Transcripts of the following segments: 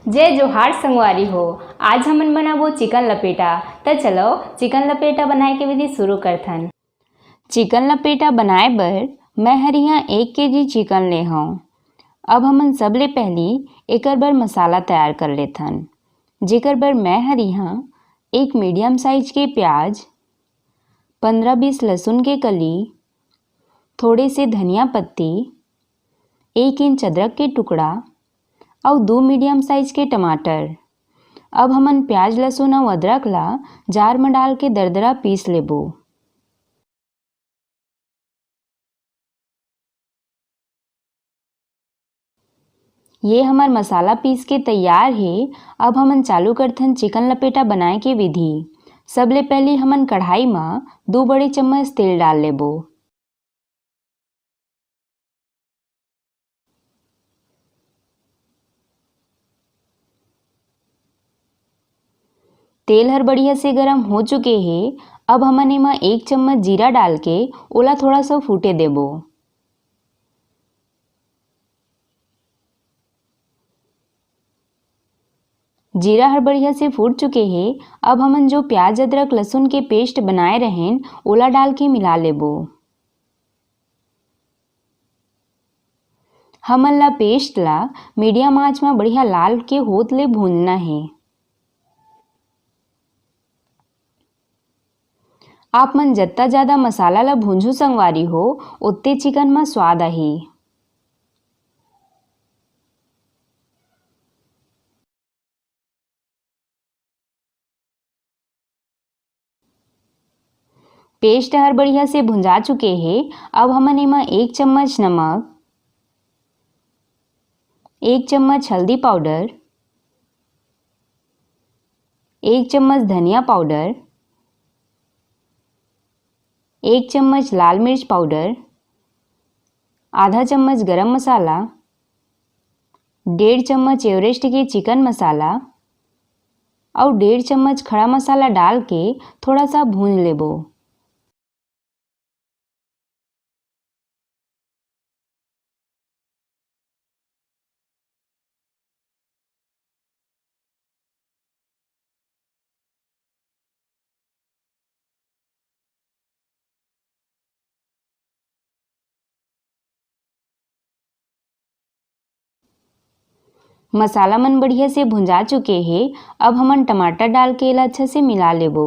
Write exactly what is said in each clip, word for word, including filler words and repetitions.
जय जोहार संगवारी हो, आज हमन बनाबो चिकन लपेटा। त चलो, चिकन लपेटा बनाए के विधि शुरू करथन। चिकन लपेटा बनाए बर मैं हर इहाँ एक केजी चिकन ले हौं। अब हमन सबले पहली एकर बर मसाला तैयार कर लेथन, जेकर बर मैं हर इहाँ एक मीडियम साइज के प्याज, पंद्रह बीस लहसुन के कली, थोड़े से धनिया पत्ती, एक इंच अदरक के टुकड़ा अउ दू मीडियम साइज के टमाटर। अब हमन प्याज, लहसुन अउ अदरक ला जार म डाल के दरदरा पीस लेबो। ये हमर मसाला पीस के तैयार हे। अब हमन चालू करथन चिकन लपेटा बनाए के विधि। सबले पहली हमन कढ़ाई म दू बड़े चम्मच तेल डाल लेबो। तेल हर बढ़िया से गरम हो चुके हे। अब हमन एमा एक चम्मच जीरा डाल के ओला थोड़ा सा फूटे देबो। जीरा हर बढ़िया से फूट चुके हे। अब हमन जो प्याज, अदरक, लहसुन के पेस्ट बनाए रहेन, ओला डाल के मिला लेबो। हमन ला पेस्ट ला मीडियम आंच म बढ़िया लाल के होत ले भूनना हे। आप मन जत्ता ज्यादा मसाला ला भूंजू संगवारी हो, ओत्ते चिकन म स्वाद आही। पेस्ट हर बढ़िया से भुंजा चुके हे। अब हमन एमा एक चम्मच नमक, एक चम्मच हल्दी पाउडर, एक चम्मच धनिया पाउडर, एक चम्मच लाल मिर्च पाउडर, आधा चम्मच गरम मसाला, डेढ़ चम्मच एवरेस्ट के चिकन मसाला अउ डेढ़ चम्मच खड़ा मसाला डाल के थोड़ा सा भून लेबो। मसाला मन बढ़िया से भुंजा चुके हे। अब हमन टमाटर डाल के एला अच्छा से मिला लेबो।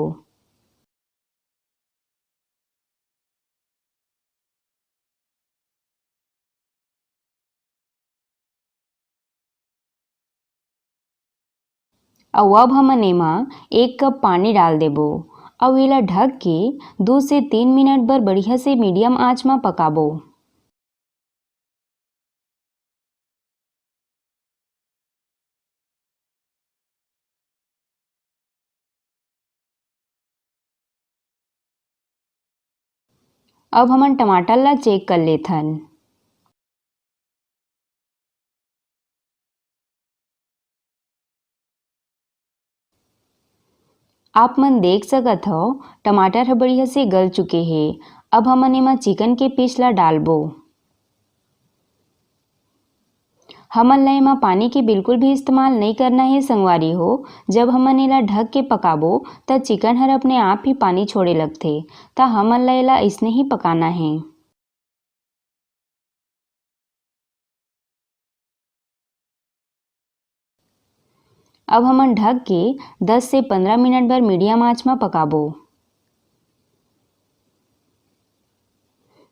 अउ अब हमन एमा एक कप पानी डाल देबो अउ एला ढक के दू से तीन मिनट बर बढ़िया से मीडियम आंच म पकाबो। अब हमन टमाटर ला चेक कर लेथन। आप मन देख सकत हव, टमाटर ह बढ़िया से गल चुके हे। अब हमन एमा चिकन के पीस ला डालबो। हमन ला एमा पानी के बिल्कुल भी इस्तेमाल नई करना हे संगवारी हो। जब हमन एला ढक के पकाबो, त चिकन हर अपने आप ही पानी छोड़े लगथे, त हमन ला एला अइसने ही पकाना हे। अब हमन ढक के दस से पंद्रह मिनट बर मीडियम आंच म पकाबो।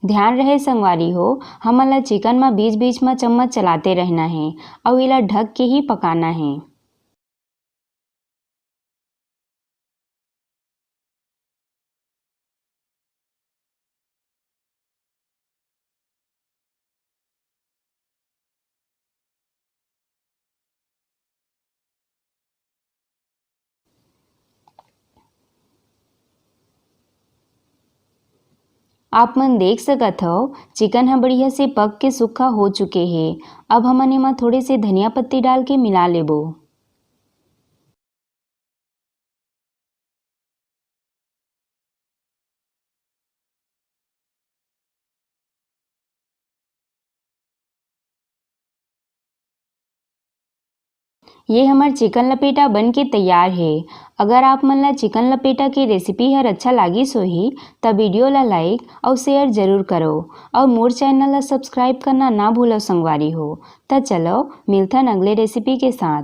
ध्यान रहे संगवारी हो, हमन ला चिकन म बीच-बीच म चम्मच चलाते रहना हे अउ एला ढक के ही पकाना हे। आप मन देख सकत हव, चिकन ह बढ़िया से पक के सुक्खा हो चुके हे। अब हमन एमा थोड़े से धनिया पत्ती डाल के मिला लेबो। ये हमर चिकन लपेटा बन के तैयार हे। अगर आप मन ला चिकन लपेटा के रेसिपी हर अच्छा लागिस होही, त वीडियो ला लाइक अउ शेयर जरूर करो, अउ मोर चैनल ला सब्सक्राइब करना ना भूलो संगवारी हो। त चलो, मिलथन अगले रेसिपी के साथ।